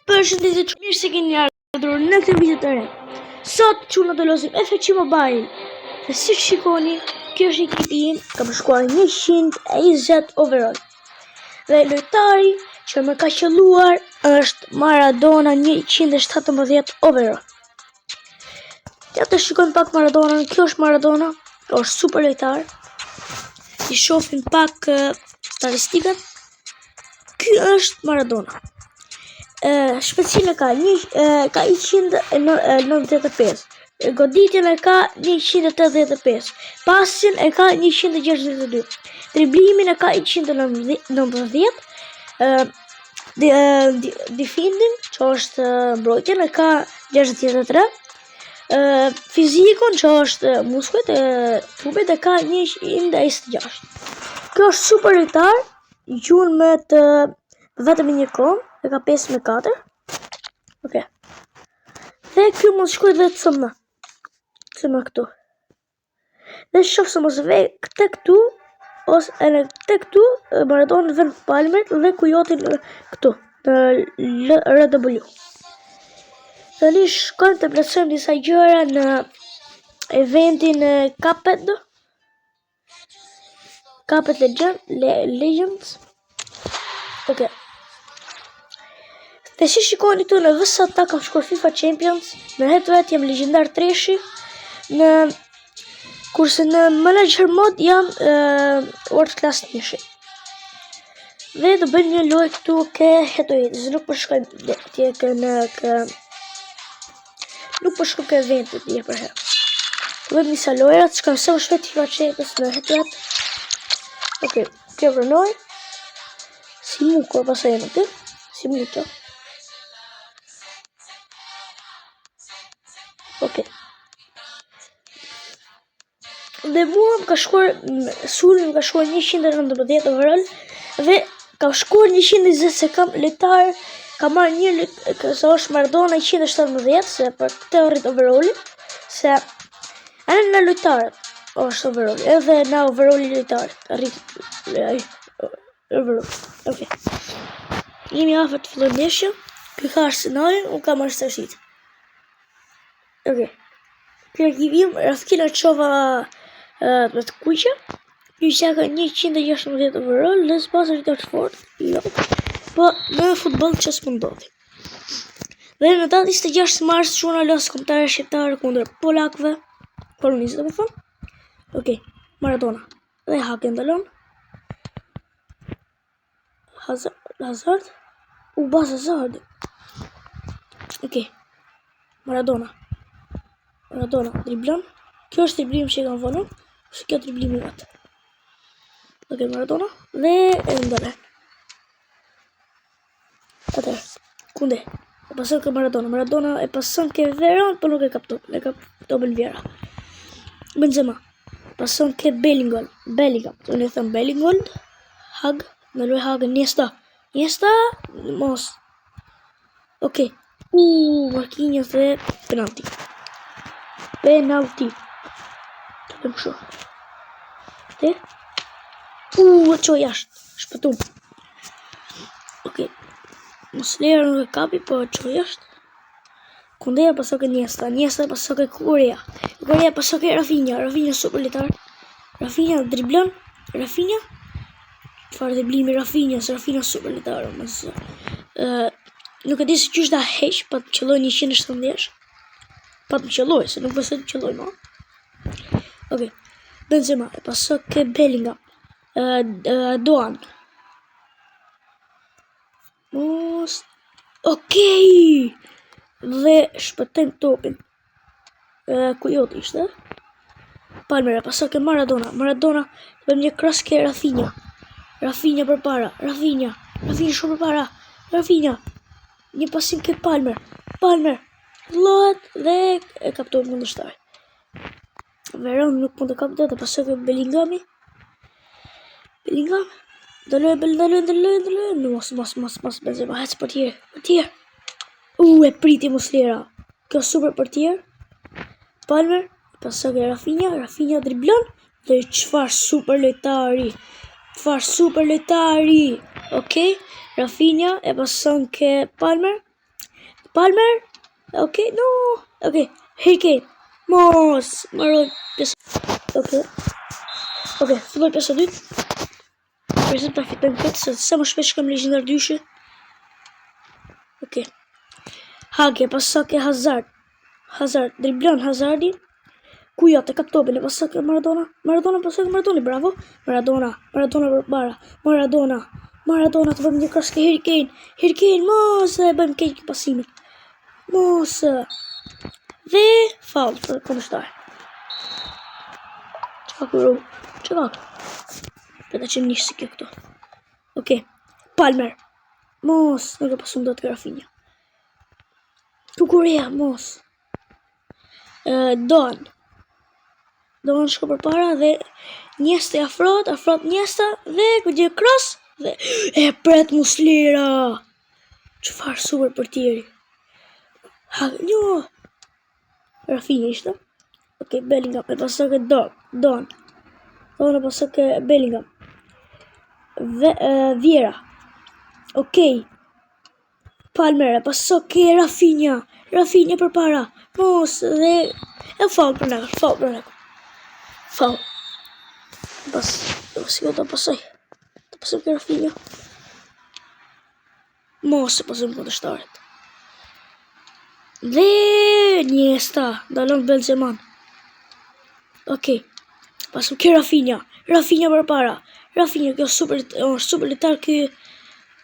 Përshëndetje që mirë se keni ardhur në këtë video të re. Sot çuna do lozim FC Mobile. Dhe si shikoni, kjo është ekipi im, kam shkuar 120 overall. Dhe lojtari që më ka qëlluar është Maradona 117 overall. Ja të shikojmë pak Maradona, kjo është Maradona, është super lojtar. I shohim pak eh, statistikat. Ky është Maradona. Shpejtësinë e ka një e, ka 195. Goditjen e ka 185. Pasin e ka 162. Driblimin e ka 190. Ë di, di, defending, që është mbrojtjen e ka 63. Ë fizikun që është muskujt e trupit e ka 126. Kjo është super lojtar, gjun me të vetëm me një kom, e ka 5 me 4. Okej. Dhe ky mund shkoj dhe CM. CM këtu. Dhe shoh se mos ve këtë këtu, ose edhe këtë këtu, Maradona vën Palmer dhe Kujotin këtu, në L RW. Tani shkojmë të plotësojmë disa gjëra në eventin e Cuphead. Cuphead Legend, Le, Legends. Okej. Dhe si shikoni këtu në VST kam shkuar FIFA Champions, në head to head jam legjendar treshi, në kurse në Manager Mode jam uh, World Class njëshi. Dhe do bëjmë një lojë këtu ke head to head, se nuk po shkojmë atje ke në kë nuk po shkojmë ke eventit një për herë. Do bëjmë disa lojra, të shkojmë sa më shpejt FIFA Champions në head to head. Okej, kjo pranoj. Si mu ko pasaj në ty? Si mu kjo? Okej. Dhe mua më ka shkuar, sulmi më ka shkuar 119 overall dhe ka shkuar 120 se kam lojtar, ka marrë një lojtar, se është Maradona 117 se për këtë rrit overalli, se edhe në lojtarët është overalli, edhe në overalli lojtarët, rrit ai overall. Okej. Jemi afër të fillojmë ndeshjen. Ky ka Arsenalin, unë kam Manchester City. Okej. Kjo ekipi im, Rafkina çova uh, me të kuqe. Ky që ka 116 overall, dhe s'pas është të fort. Jo. Po në futboll që s'po ndodhi. Dhe në datë 26 mars çuna los kombëtare shqiptare kundër polakëve, Polonisë do të thonë. Okej, Maradona. Dhe Hake ndalon. Hazard, Hazard. U bas Hazard. Okej. Maradona. Maradona driblon. Kjo është driblim që e kam vënë. Ose kjo driblimi vetë. Okej, Maradona. Dhe e ndalon. Atëherë, Kunde. E pason ke Maradona. Maradona e pason ke Veron, po nuk e kap topin. E kap topin Vieira. Benzema. Pason ke Bellingham. Bellingham. Unë e them Bellingham. Hag. Në loj Hag. Iniesta. Iniesta. Mos. Okej. U, Marquinhos dhe penalti. Penalti. Të bëjmë kështu. Te. U, e çoj jashtë. Shpëtum. Okej. Muslera nuk e kapi, po e çoj jashtë. Kundeja pasok e Iniesta, Iniesta pasok e Korea. Korea pasok e Rafinha, Rafinha super lojtar. Rafinha driblon, Rafinha. Çfarë driblimi Rafinha, se Rafinha super lojtar, mos. Ë, nuk e di se qysh ta heq, pa të qëlloj 170. Pa të qëlloj, se nuk besoj të qëlloj më. Okej. Benzema, e pasok ke Bellingham. Ë, ë, Doan. Mos. Okej. Dhe shpëtojmë topin. E, Kujot ishte? Palmer, e pasok ke Maradona. Maradona, bëjmë një cross ke Rafinha. Rafinha përpara, Rafinha. Rafinha shumë përpara. Rafinha. Një pasim ke Palmer. Palmer. Vëllohet dhe e kapton kundërshtari. Veron nuk mund të kap dot, e pasok ke Bellinghami. Bellingham. Ndaloj, ndaloj, ndaloj, ndaloj. Mos, mos, mos, mos, Benzema, hec portier, portier. U, e priti Muslera. Kjo super portier. Palmer, pasok e Rafinha, Rafinha driblon. Dhe çfarë super lojtari. Çfarë super lojtari. Okej, Rafinha e pason ke Palmer. Palmer. Ok, no. Ok, Harry Kane. Mos, mbaroj pjesa. Ok. Ok, filloj pjesa dytë. Presim ta fitojmë këtë, se sa më shpejt shkojmë legjendar dyshi. Ok. Hage, paso ke Hazard. Hazard, driblon Hazardi. Kujot e kap topin e paso ke Maradona. Maradona paso ke Maradona, bravo. Maradona, Maradona përpara. Maradona, Maradona të bëjmë një cross ke Harry Kane. Harry Kane, mos e bëjmë keq pasimin. Mos. Dhe faul për kundërshtar. Çka kuru? Çka? Për ta qemë një si kjo këtu. Okej. Palmer. Mos, nuk e pasum dot Rafinha. Kukurea, mos. Don. Don shko përpara dhe Iniesta i afrohet, afrohet Iniesta dhe ku gjë cross dhe e pret Muslera. Çfarë super portieri. Ha, jo. Rafinha ishte. Okej, Bellingham e pasoi ke Don. Don. Don e pasoi ke Bellingham. Ve, Vieira. Okej. Palmer e paso ke Rafinha. Rafinha përpara. Mos dhe e faul për ne, faul për ne. Faul. Pas, si do ta pasoj. Ta pasoj ke Rafinha. Mos e pasojmë kundërshtarit. Dhe Iniesta, ndalon Benzema. Okej. Pasëm ke Rafinha. Rafinha përpara. Rafinha, kjo super, është super lojtar ky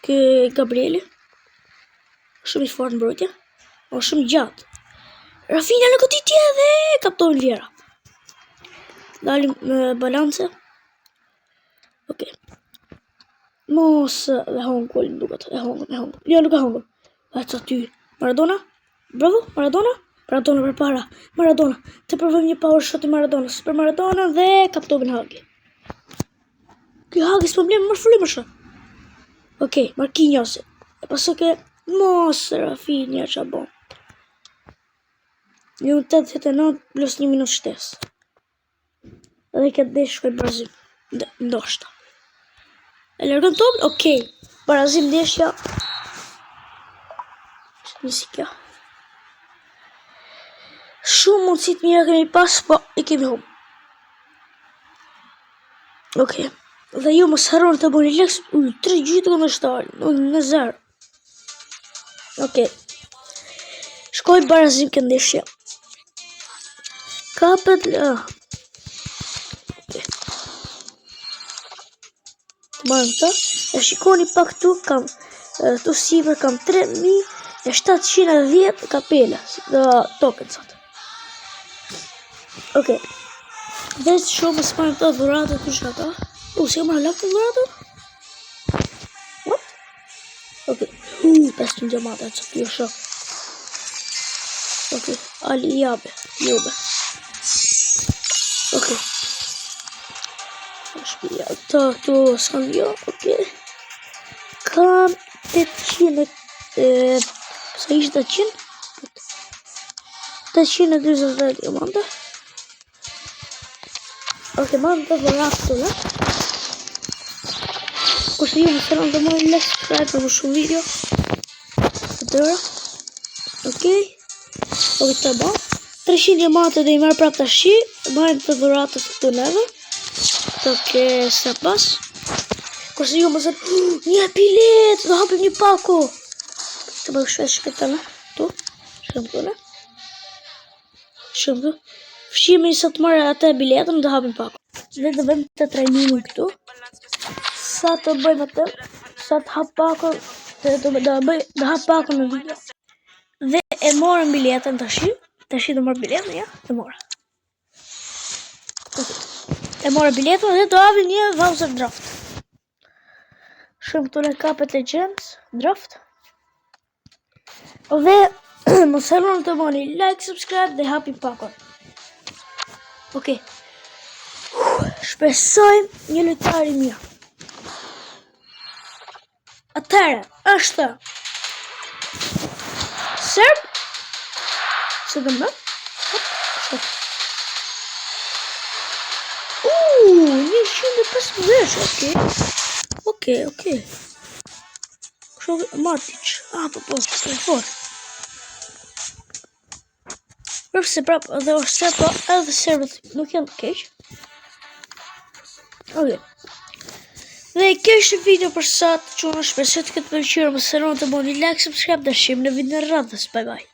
ky Gabrieli. Shumë i fortë në mbrojtje. O shumë gjatë. Rafinha në goditje dhe kapton Vieira. Dalim me balance. Okej. Mos dhe hongë golin duket, e hongëm, e hongëm. Jo, nuk e hongëm. Ec aty. Maradona? Bravo, Maradona? Maradona përpara. Maradona. Të provojmë një power shot i Maradonës. Për Maradona dhe kaptonin Hagi. Ky Hagi s'po blen më frymë shë. Okej, Marquinhos. E pasoj ke mos Rafinha ça bon. Një 89 plus një minut shtesë. Dhe këtë desh shkoj barazim. Ndoshta. E largon topin? Okej. Barazim ndeshja. Nisi kjo. Shumë mundësi të mira kemi pas, po i kemi humb. Okej. Dhe ju mos harroni të bëni like, uj, tre gjytë kundërshtar, në zero. Okej. Shkoj barazim këtë ndeshje. Kapet, ah. Okej. Të marrim këtë. E shikoni pak këtu kam këtu sipër kam 3710 kapela, do tokensat. Okej. Dhe shumë mos marrim këto dhuratat kush ka ka? U, si kam marrë të dhuratat? What? Okej. 500 diamante, që ty shok. Okej, Ali Jabe, Jube. Okej. Shpia, këto këtu s'kam jo, okej. Kam 800 e, sa ishte 800? 840 diamante. Okej, marrëm të dhuratë këtu, ne? Kurse ju mos harroni të bëni like, subscribe për më shumë video. Të tëra. Okej. Okej, të bë. 300 diamante do i marr prap tash. Marrim të dhuratët këtu neve. Këto ke sa pas. Kurse ju mos harroni një bilet, do hapim një pako. Të bëj shpejt shpejt tani. Këtu. Shkojmë këtu ne. Shkojmë këtu. Fshihemi sa të marrë atë biletën do hapim pako. Dhe do bëjmë të trajnimin këtu. Sa të bëjmë atë, sa të hap pakon, të do do bëj do hap pakon në video. Dhe e morëm biletën tash. Tash do marr biletën, ja, e mora. E mora biletën dhe do hapim një voucher draft. Shumë këtu në kapet Legends draft. Dhe mos harroni të bëni like, subscribe dhe hapim pakon. Okej. Shpresojmë një lojtar i mirë. Atëherë, është Serb? Se dhe më? Hop, shok. 115, okej. Okej, okej. Kështu Matic. Ah, po, po, e fort. Përse prap edhe është serb, po edhe serbët nuk janë të keq. Okej. Dhe kjo është video për sot, që unë shpresoj të ketë pëlqyer, mos harroni të bëni like, subscribe dhe shihemi në videon e radhës. Bye bye.